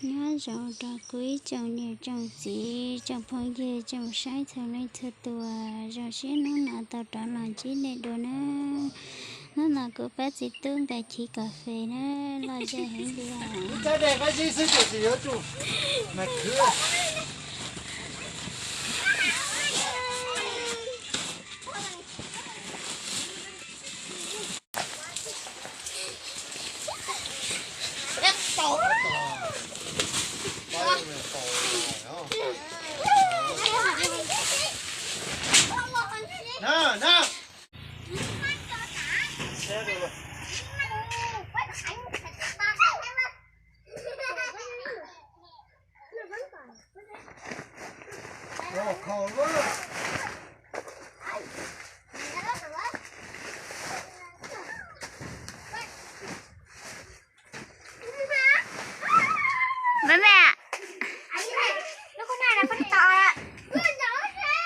Nyob zoo rau kuv ib tsoom niam tsoom txiv, tsoom phooj ywg, tsoom saib txhua leej txhua tus, zoo siab hnub no tau rov los ntsib nej dua na. Hnub no kuv pab txiv tub npaj chiv kas fes na, loj zej heev li. Mẹ mẹ.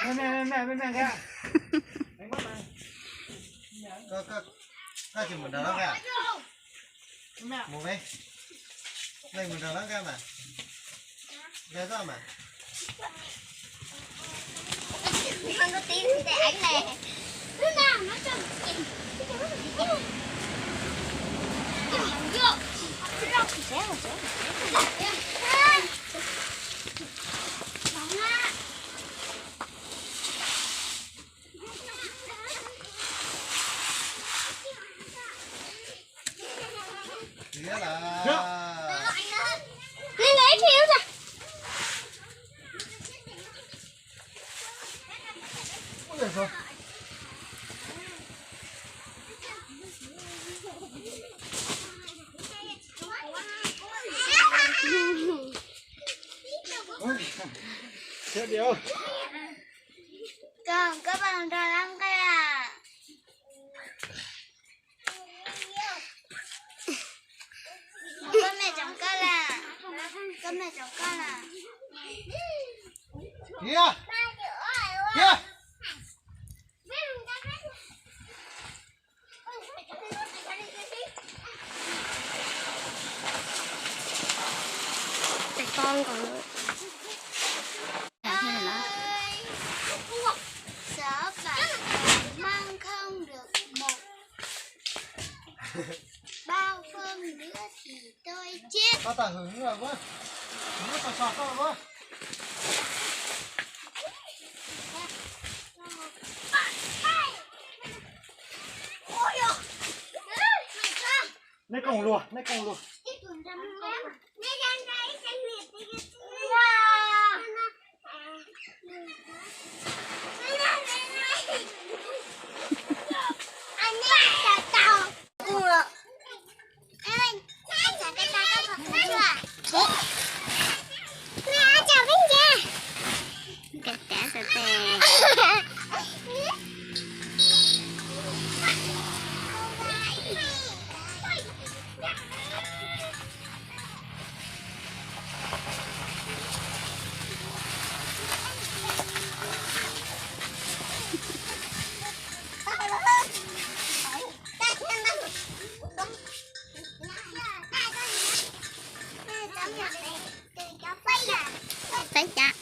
Mẹ mẹ, mẹ mẹ, mẹ mẹ kìa. Koj tsis mus nrog lawv nqa? Mus me. Leej mus nrog lawv nqa mas. Nqa txoj mas. Koj, koj pab nrog lawv nqa. Koj mej tsoom koj lawm, koj mej tsoom koj lawm. Tes ko nkaus lawm. Xóa bản đồ mang không được một. Bao phương nữa thì tôi chết. Koj tawm hwm lawm, muab tau so koj lawm. Nej koom luag, nej koom luag. Teb cas?